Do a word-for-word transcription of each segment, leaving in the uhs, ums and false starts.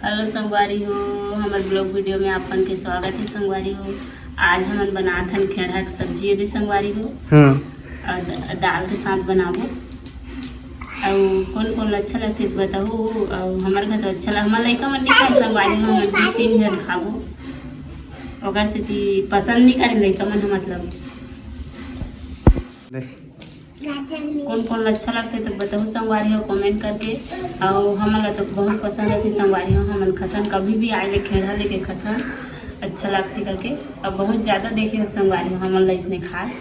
Hello संगवारी हो, हमर ब्लॉग वीडियो में आप मन के स्वागत है संगवारी हो। आज हमन बनात हन खेड़हा के सब्जी अभी संगवारी हो। हाँ। और द-, दाल के साथ बनाबो। और कौन कौन ला अच्छा लगथे बताहू। और हमर घर तो अच्छा लग, हमर लइका मन नहीं खाए संगवारी हो, हमन दू तीन जन खाबो। ओकर सेती पसंद नहीं करे लइका मन ह, मतलब। ले। कौन कौन ला अच्छा लगथे तो बताहू संगवारी हो कमेंट करके। और हमन ला तो बहुत पसंद आथे संगवारी हो, हमन खथन कभी भी आए ले खेड़हा लेके खथन, अच्छा लगथे करके। और बहुत ज़्यादा देखे हो संगवारी हो हमन ला इसने खाए,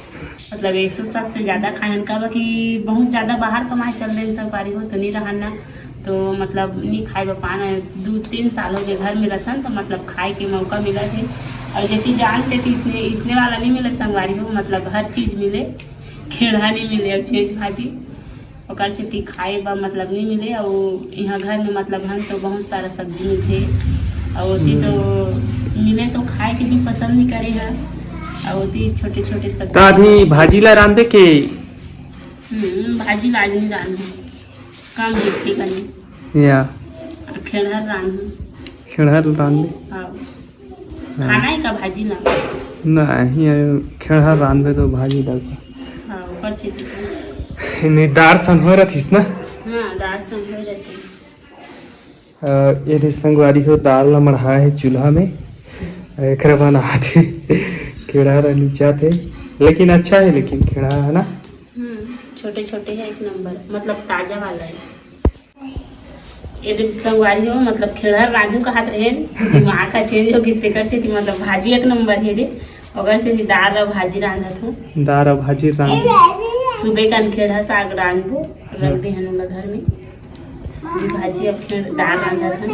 मतलब ऐसे सबसे ज़्यादा खाए हन, काबर कि बहुत ज़्यादा बाहर कमाए चल रहे संगवारी हो तो नहीं रहन ना, तो मतलब नहीं खाए बर पाना है। दू तीन साल हो गए घर में रहथन तो मतलब खाए के मौका मिलत है। और जेती जानते थे इसने इसने वाला नहीं मिले संगवारी हो, मतलब हर चीज़ मिले, खेड़हा नहीं मिले और चेंज भाजी, ओकर सेती खाए बर मतलब नहीं मिले। और यहाँ घर में मतलब हम तो बहुत सारा सब्जी मिलथे और ओती तो मिले तो खाए के भी पसंद नहीं करे है। और ओती छोटे छोटे सब्जी तो अभी भाजी ला रांधे के? हम्म, भाजी ला आज नहीं रांधे, काम देखते कनी। या। और खेड़हर रांधे। खेड़हर रांधे। हाँ। हाँ। खाना है का भाजी ला? नहीं, खेड़हर रांधे तो भाजी ला। हाँ, ऊपर से दिखा। नहीं, दार सन हो रथिस ना? हाँ, दार सन हो रथिस। अ, ये दे संगवारी हो, दाल ला मढ़ाए हे चूल्हा में। एकरा बनात हे, खेड़हा ला लुचात हे, लेकिन अच्छा है, लेकिन खेड़हा है ना। हम्म, छोटे छोटे है, एक नंबर, मतलब ताजा वाला है। ये दे संगवारी हो, मतलब खेड़हर रांधू कहत रहे, दिमाग का चेंज हो गिस, तेकर से कि मतलब भाजी एक नंबर है दे, ओकर से भी दाल और भाजी रांधत हूँ। दाल और भाजी रांध। सुबह का खेड़हा साग रांधबो, रख दे हन ओला घर में। ये भाजी अब खेड़ दाल रांधत हन।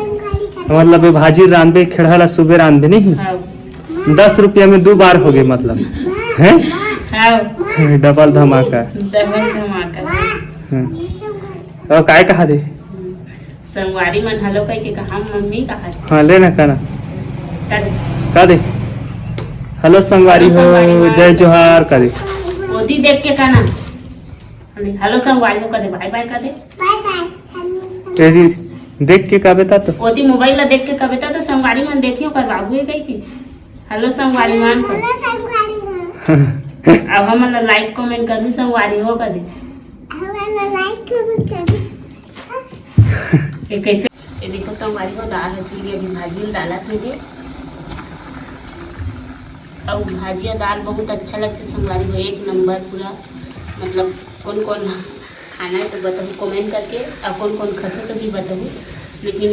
मतलब ये भाजी रांधबे, खेड़हा ला सुबह रांधबे नहीं? हाँ। दस रुपया में दो बार हो गए मतलब, हैं? हाँ। डबल धमाका। डबल धमाका। हाँ। और काय कहा दे? संगवारी मन हेलो कह के कहा, मम्मी कहा दे। हाँ, ले ना, कहना। का दे? का दे? हेलो संगवारी हेलो हो, संगवारी हो। जय जोहार का दे। ओती देख के कहना। हेलो संगवारी हो का दे, बाय बाय का दे। तेरी देख के का बेटा तो? ओती मोबाइल ला देख के का बेटा तो संगवारी मन देखियो कर बाबू है कह के। हेलो संगवारी मन को। हेलो संगवारी हो। अब हमन ला लाइक कमेंट करहू संगवारी हो का दे। हमन ला लाइक कमेंट करहू। ये कैसे? ये देखो संगवारी हो, दाल ह चुल्ही अभी भाजी में डालत हे। अउ भाजी अउ दाल बहुत अच्छा लगथे संगवारी हो, एक नंबर पूरा। मतलब कौन कौन खाना है तो बताहू कमेंट करके, अउ कौन कौन खाथे तो भी बताहू। लेकिन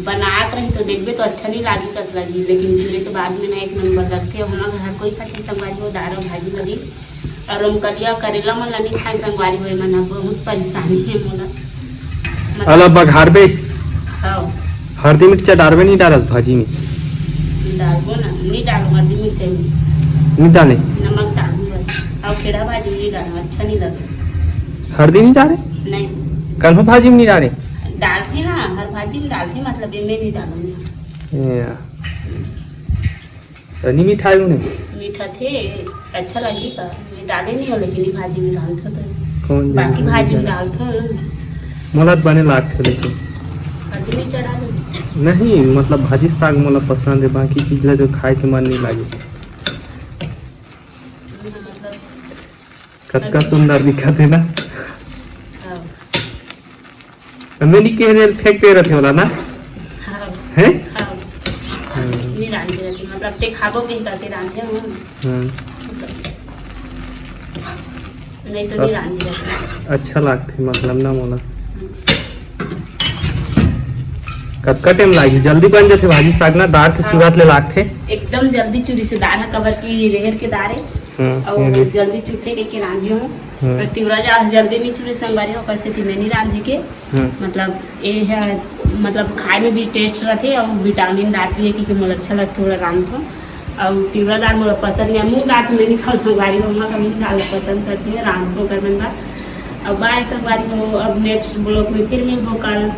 बनात रही तो देखबे तो अच्छा नहीं लागी, कस लागी, लेकिन चूल्हे के बाद में ना एक नंबर लगथे। हमर घर हर कोई खाथे संगवारी हो, दाल अउ भाजी लगी। अउ रमकलिया करेला मन ला नहीं खाए संगवारी हो, मन ह बहुत परेशानी है मोला। मतलब अला बघारबे? हाँ। हरदी मिर्चा डारबे नहीं डारस भाजी में? डालबो ना, नहीं डालो हरदी मिर्चा में। नहीं डाले? नमक डालू बस। अउ खेड़ा भाजी में नहीं डालो, अच्छा नहीं लगे। हरदी नहीं डाले? नहीं। कल भाजी में नहीं डाले? डालथे ना, हर भाजी में डालथे, मतलब एमे नहीं डालो। ए, तो नहीं मिठाई उन्हें? मीठा थे, अच्छा लगी का? मैं डाले नहीं हो, लेकिन ये भाजी में डालते तो। कौन बाकी जाने भाजी में क्या? डालते हो ना। मोला तो बने लागथे लेकिन। हल्दी मिर्चा डाले? नहीं, मतलब भाजी साग मोला पसंद है, बाकी चीज ला जो खाए के मन नहीं लागे। मतलब कतका सुंदर दिखत हे ना। हाँ। मैंने कह रहे फेंक दे रहे थे वाला ना। हाँ। हैं? हाँ। हाँ। नहीं रांधे रहती, मतलब ते खाबो भी करते रांधे हूँ। हाँ। नहीं तो नहीं रांधे रहती। अच्छा लागथे मतलब ना मोला। हम्म। कतका टाइम लागही? जल्दी बन जाथे भाजी साग ना, दार के हाँ। चुरत ले लागथे। एकदम जल्दी चुरी से दार ह, कबर की रेहर के दार है। हाँ, और ये भी। जल्दी चुरथे के, के रांधे हूँ। हाँ। पर तिवरा जा जल्दी नहीं चुरे संगवारी हो, ओकर सेती मैं नहीं रांधे के। हाँ। मतलब ये है, मतलब खाए में भी टेस्ट रहथे और विटामिन दार भी है, क्योंकि मोला अच्छा लगथे, ओला रांधथों। और तिवरा दार मोला पसंद नहीं है, मूंग दार तो मैं नहीं खाऊँ संगवारी हो, मैं मूंग दार पसंद करती है, रांधथों कर मन बार। अब बाय संगवारी हो, अब नेक्स्ट ब्लॉग में फिर मिलबो कल।